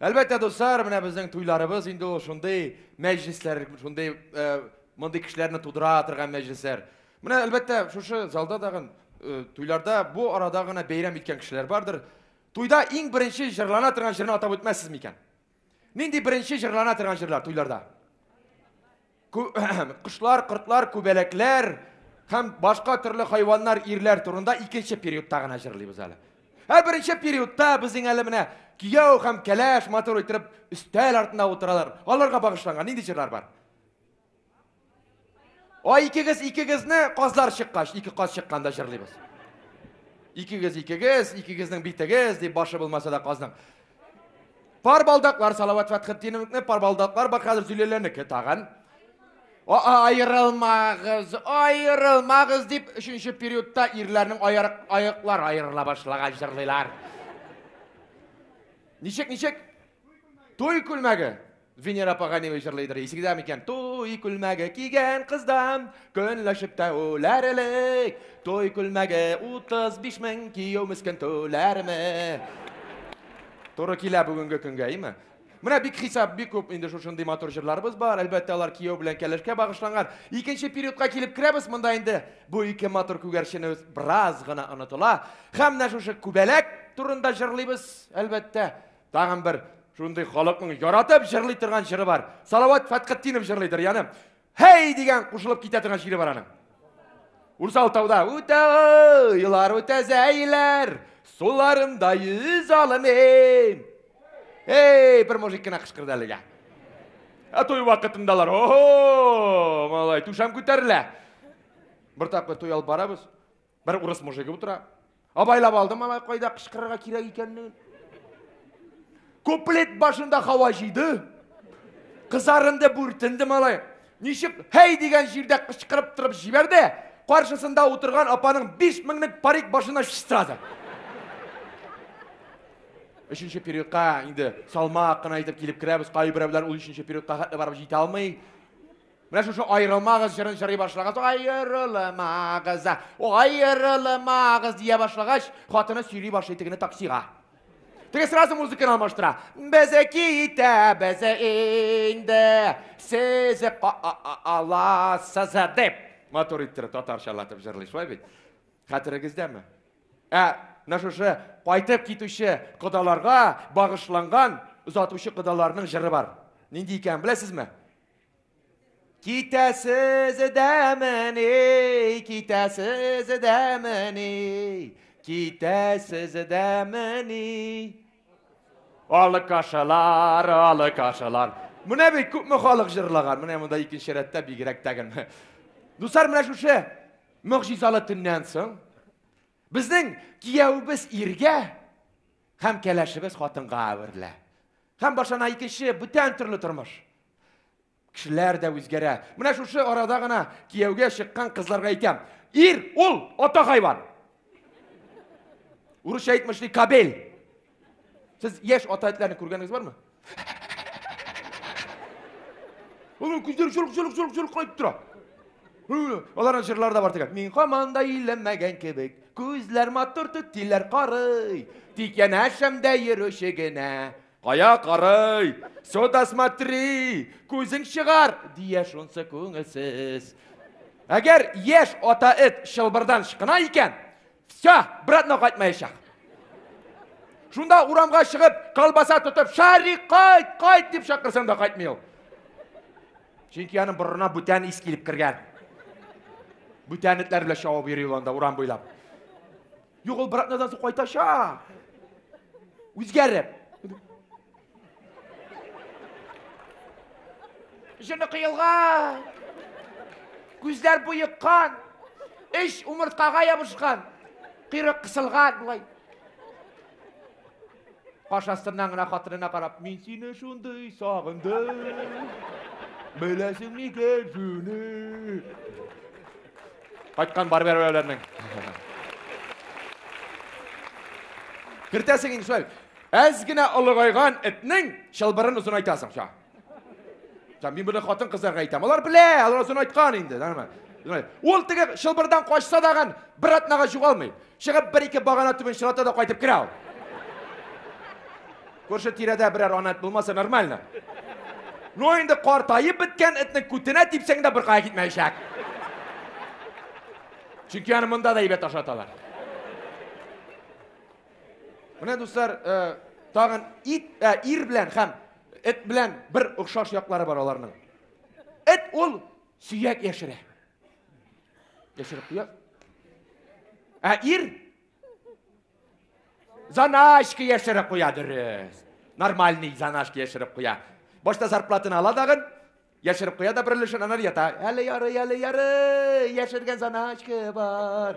Әлбәттә, дуслар, менә безнең туйларыбыз инде ул шундый мәҗлесләр, шундый мондый кешеләрне тудыра торган мәҗлесләр. Менә әлбәттә, шушы залда тагын туйларда бу арада гына бәйрәм иткән кешеләр бардыр. Туйда иң беренче җырлана торган җырны атап үтмәссез микән? Нинди беренче җырлана торган җырлар туйларда? Кошлар, кортлар, күбәләкләр һәм башка төрле хайваннар, ирләр турында икенче периодта гына җырлыйбыз әле. Ә беренче периодта безнең әле менә кияү һәм кәләш матур итеп өстәл артында утыралар. Аларга багышланган нинди җырлар бар? Ай, икегез, икегезне казлар чыккач, ике каз чыкканда җырлыйбыз. Икегез, икегез, икегезнең битегез, дип башы булмаса да казның. Пар балдаклар Салават Фәтхетдиновны, пар балдаклар бар хәзер Зөләйләнеке тагын. Аерылмагыз, аерылмагыз дип өченче периодта ирләрнең аяклар аерыла башлаган җырлыйлар. Ничек, ничек? Туй күлмәге. Венера апа Ганиева җырлыйдыр. Исегездә микән? Туй күлмәге кигән кыздан көнләшеп тә үләр элек. Туй күлмәге 35 мең кияү мескен түләрме? Туры килә бүгенге көнгә, име? Менә бик хисап, бик күп инде шушындый матур җырларыбыз бар. Әлбәттә, алар кияү белән кәләшкә багышланган. Икенче периодка килеп керәбез, монда инде бу ике матур күгәрченебез бераз гына онытыла. Һәм менә шушы күбәләк турында җырлыйбыз, әлбәттә. Тагын бер шундый халыкның яратып җырлый торган җыры бар. Салават Фәтхетдинов җырлыйдыр, яны. Һей дигән кушылып китә торган җире бар аның. Урсал тауда үтә елар, үтә зәйләр, суларында йөз алымым. Эй, бер мужик кына кычкырды әлегә. Ә туй вакытында алар, охо, малай, түшәм күтәрелә. Бер тапкыр туй алып барабыз. Бер урыс мужигы утыра. Абайлап алды малай кайда кычкырырга кирәк икәнлеген. Куплет башында һава җыйды. Кызарынды, бүртенде малай. Ничек һәй дигән җирдә кычкырып торып җибәрде, каршысында утырган апаның 5 меңлек парик башына сразу. Өченче периодка инде салмак кына итеп килеп керәбез. Кайберәүләр ул өченче периодка хәтле барып җитә алмый. Менә шушы аерылмагыз җырын җырый башлагач, аерылмагыз, аерылмагыз дия башлагач, хатыны сөйли башлый тегене таксига. Теге сразу музыканы алмаштыра. Без китәбез инде, сез аласыз дип. Матур иттереп татарчалатып җырлый, шулай бит? Хәтерегездәме? Ә менә шушы кайтып китүче кодаларга багышланган озатучы кодаларның җыры бар. Нинди икәнен беләсезме? Китәсез дәмени, китәсез дәмени, китәсез дәмени. Алкашалар, алкашалар. Менә бит күпме халык җырлаган. Менә монда икенче рәттә бигрәк тәген. Дуслар, менә шушы могҗизалы төннән соң безнең кияүебез иргә һәм кәләшебез хатынга әверелә. Һәм башлана икенче бүтән төрле тормыш. Кешеләр дә үзгәрә. Менә шушы арада гына кияүгә чыккан кызларга әйтәм. Ир ул ата хайван. Урысча әйтмешли кабель. Сез яшь ата этләрне күргәнегез бармы? Оның күзләре чолк чолк чолк чолк кайтып тора. Аларның җырлары да бар дигән. Мин һаман да өйләнмәгән кебек. Күзләр матур түтиләр карый. Тик янәшәмдә йөрүче генә. Кая карый? Сюда смотри! Күзең чыгар! Дия шунсы күңелсез. Әгәр яшь ата эт чылбырдан чыкына икән, все, братно кайтмаячак. Шунда урамга чыгып, колбаса тотып, Шарик, кайт, кайт дип чакырсаң да кайтмый ул. Чөнки аның борынына бүтән ис килеп кергән. Бүтән этләр белән чабып йөри ул анда урам буйлап. Юк, ул бер атнадан соң кайтачак. Үзгәреп. Җене кыелган. Күзләр буеккан. Эш умырткага ябышкан. Кыйрык кысылган болай. Каш астыннан гына хатынына карап, мин сине шундый сагындым. Беләсең микән шуны? Кайткан бар бәрәләрнең. Кертәсең инде шулай. Әз генә олыгайган этнең чылбырын озынайтасың. Ша. Ша, мин моны хатын кызларга әйтәм. Алар белә, алар озынайткан инде. Ул теге чылбырдан качса дагын бер атнага югалмый. Чыгып бер-ике багана төбен чылата да кайтып керә ул. Күрше тирәдә берәр ана эт булмаса нормально. Ну инде картаеп беткән этнең күтенә типсәң дә беркая китмәячәк. Чөнки аны монда да әйбәт ашаталар. Менә дуслар, э, тагын ит, ә, ир белән һәм эт белән бер охшаш яклары бар аларның. Эт ул сөяк яшерә. Яшереп куя. Ә ир заначка яшереп куя дөрес. Нормальный заначка яшереп куя. Башта зарплатаны ала дагын, яшереп куя да бер өлешен аннары ята. Әле ярый, әле ярый, яшергән заначка бар.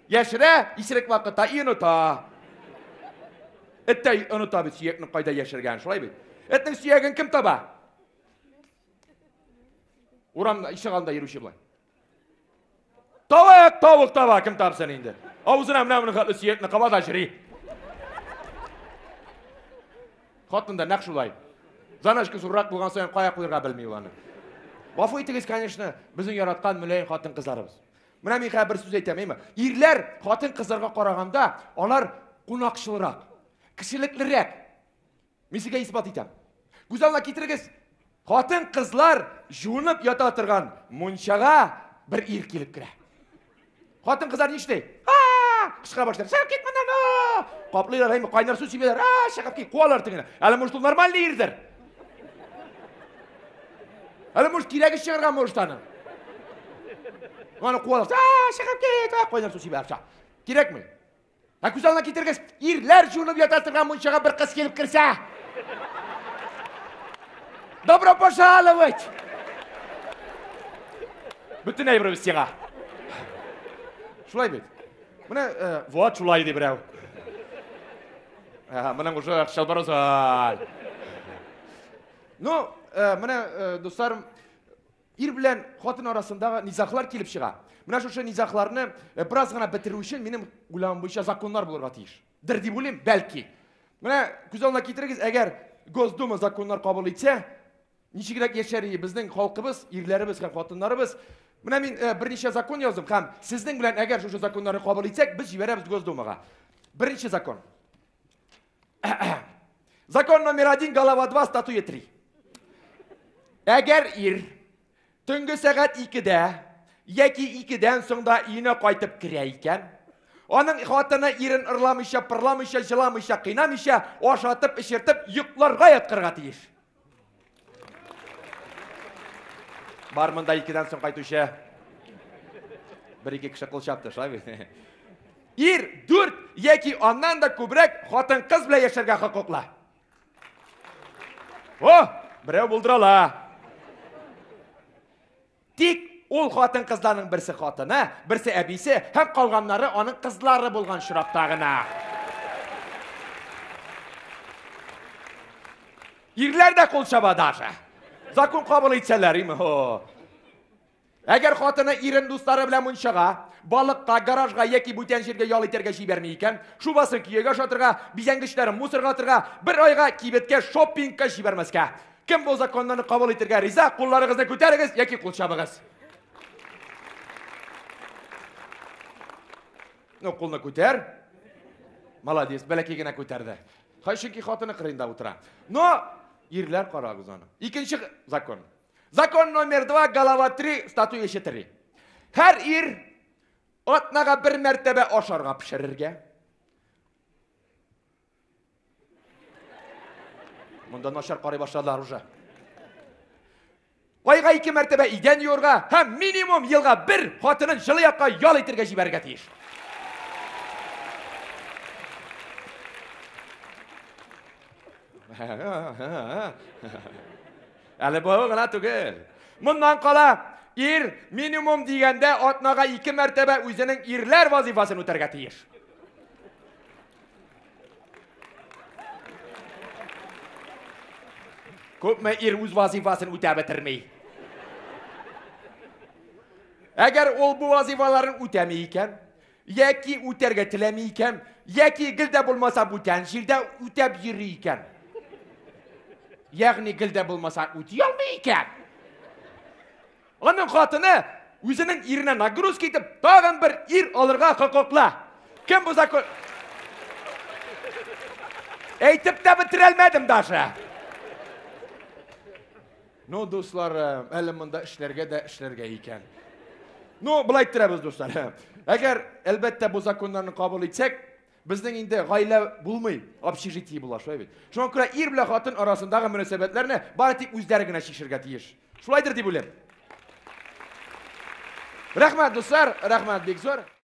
Яшерә, исерек вакытта и оныта. Эт тә оныта бит сөякне кайда яшергән, шулай бит? Этнең сөяген кем таба? Урамда, ишегалдында йөрүче болай. Тавык, тавык таба, кем тапсын инде. Авызына менә моның хәтле сөякне каба да җыри. Хатын да нәкъ шулай. Заначка зуррак булган саен кая куярга белми ул аны. Гафу итегез, конечно, безнең яраткан мөлаем хатын-кызларыбыз. Менә мин хәзер бер сүз әйтәм, әйме? Ирләр хатын-кызларга караганда алар кунакчылрак, кешелеклерәк. Мин сезгә исбат итәм. Күз алдына китерегез, хатын-кызлар жуынып ята торган мунчага бер ир килеп керә. Хатын-кызлар нишли? Кычкыра башлар. Чыгып кит моннан! Каплыйлар, әйме, кайнар су сибәләр. А, чыгып кит, куалар тегене. Әле может ул нормальный ирдер. Әле может кирәге чыгарган может аның. Аны куалар. А, чыгып кит, кайнар су сибәләр. Кирәкме? Ә күз алдына китергез, ирләр жуынып ята торган мунчага бер кыз килеп керсә. Добро пожаловать! Бөтен әйберебез сиңа. Шулай бит. Менә, э, вот шулай ди берәү. Ә, моның уже чалбар озын. Ну, э, менә, э, дусларым, Ир белән хатын арасындагы низаглар килеп чыга. Менә шушы низагларны э, бераз гына бетерү өчен минем уйлавым буенча законнар булырга тиеш. Дер дип уйлыйм, бәлки. Менә күз алдына китерегез, әгәр Госдума законнар кабул итсә, ничегрәк яшәр иде безнең халкыбыз, ирләребез һәм хатыннарыбыз. Менә мин э, берничә закон яздым һәм сезнең белән әгәр шушы законнарны кабул итсәк, без җибәрәбез Госдумага. Беренче закон. Закон номер один, голова два, статуя три. Әгәр ир төнге сәгать икедә яки икедән соң да өенә кайтып керә икән, аның хатыны ирен ырламыйча, пырламыйча, җыламыйча, кыйнамыйча, ашатып, эчертеп, йокларга яткырга тиеш. Бар монда икедән соң кайтучы. Бер-ике кеше кул чапты, шулай бит? Ир дүрт яки аннан да күбрәк хатын-кыз белән яшәргә хокуклы. О, берәү булдыра ала. Тик ул хатын-кызларның берсе хатыны, берсе әбисе һәм калганнары аның кызлары булган очракта гына. Ирләр дә кул чаба даже. Закон кабул итсәләр, име? Әгәр хатыны ирен дуслары белән мунчага, балыкка, гаражга яки бүтән җиргә ял итәргә җибәрми икән, шубасын көягә ошатырга, бизәнгечләрен мусорга атырга, бер айга кибеткә шопингка җибәрмәскә. Кем бу законнарны кабул итәргә риза, кулларыгызны күтәрегез яки кул чабыгыз. Ну, кулны күтәр. Молодец, бәләкәй генә күтәрде. Чөнки хатыны кырыенда утыра. Но ирләр карагыз аны. Икенче закон. Закон номер два, голова три, статуя четыре. Һәр ир атнага бер мәртәбә ашарга пешерергә. Монда начар карый башладылар уже. Айга ике мәртәбә идән юырга һәм минимум елга бер хатынын җылы якка ял итәргә җибәрергә тиеш. Әле бу гына түгел. Моннан кала, ир минимум дигәндә атнага ике мәртәбә үзенең ирләр вазифасын үтәргә тиеш. Күпме ир үз вазифасын үтә бетерми. Әгәр ул бу вазифаларын үтәми икән, яки үтәргә теләми икән, яки гел дә булмаса бүтән җирдә үтәп йөри икән. Ягъни гел дә булмаса үти алмый икән. Аның хатыны үзенең иренә нагрузка итеп тагын бер ир алырга хокуклы. Кем бу закон? Әйтеп тә бетерәлмәдем даже. Ну, дуслар, әле монда эшләргә дә эшләргә икән. Ну, болай иттерәбез, дуслар. Әгәр, әлбәттә, бу законнарны кабул итсәк, безнең инде гаилә булмый, общежитие була, шулай бит. Шуңа күрә ир белән хатын арасындагы мөнәсәбәтләрне бары тик үзләре генә чишергә тиеш. Шулайдыр дип уйлыйм. Рәхмәт, дуслар, рәхмәт бик зур.